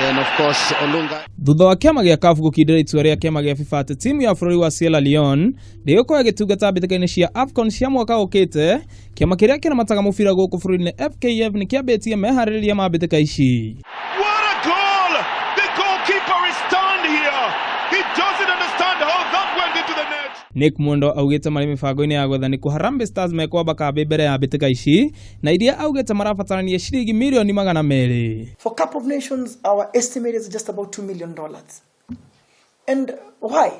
Then of course Olunga. Thutha wa kĩama gĩa CAF gũkindĩra itua rĩa kĩama gĩa FIFA atĩ timu ya bũrũri wa Sierra Leone ndĩgũkorwo ĩgĩtungata mbĩtĩka-inĩ cia AFCON cia mwaka ũkĩte, kĩama kĩrĩa kĩramataga mũbira gũkũ bũrũri-inĩ FKF nĩ kĩambĩtie meharĩrĩria ma mbĩtĩka ici. What a goal! The goalkeeper is stunned here. He doesn't understand how that went into the net. Nick Mwendwa augĩte marĩ mĩbango-inĩ ya gwetha nĩkũ Harambee Stars mekwamba kambĩ mbere ya mbĩtĩka ici na iria augĩte marabatarania ciringi mirioni 200. For Cup of Nations, our estimate is just about $2 million. And why?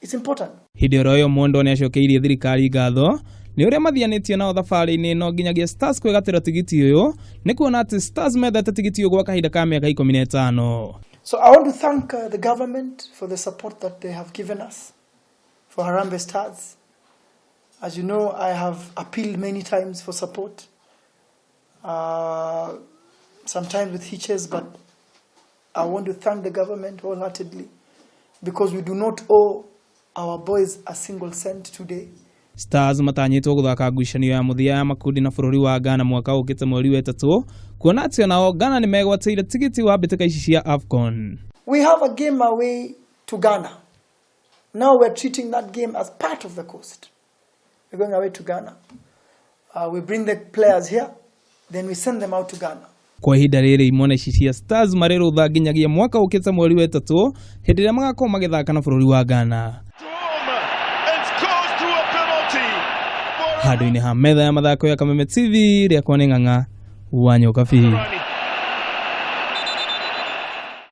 It's important. Hĩndĩ oro ĩyo Mwendwa nĩ acokeirie thirikari ngatho nĩ ũrĩa mathianĩtie nao thabarĩ-inĩ ĩno nginyagia Stars kwĩgatĩra tigiti ũyũ nĩ kuona atĩ Stars methete tigiti ũyũ gwa kahinda ka mĩaka 15. So I want to thank the government for the support that they have given us for Harambee Stars. As you know, I have appealed many times for support, sometimes with hitches, but I want to thank the government wholeheartedly because we do not owe our boys a single cent today. Stars matanyĩtwo gũthaka ngucanio ya mũthia ya makundi na bũrũri wa Ghana mwaka ũkĩte mweri wa ĩtatũ kuona atĩ onao Ghana nĩ megwatĩire tigiti wa mbĩtĩka ici cia AFCON. We have a game away to Ghana. Now we're treating that game as part of the cost. We're going away to Ghana. We bring the players here, then we send them out to Ghana. Kwa ihinda rĩrĩ imwana ici cia Stars marĩ rũtha nginyagia mwaka ũkĩte mweri wa ĩtatũ hĩndĩ ĩrĩa magakorwo magĩthaka na bũrũri wa Ghana. To home and scores through a penalty. For Handũ-inĩ ha metha ya mathako ya Kameme TV, rĩakwa nĩ Ng'ang'a wa Nyokabi. Rani.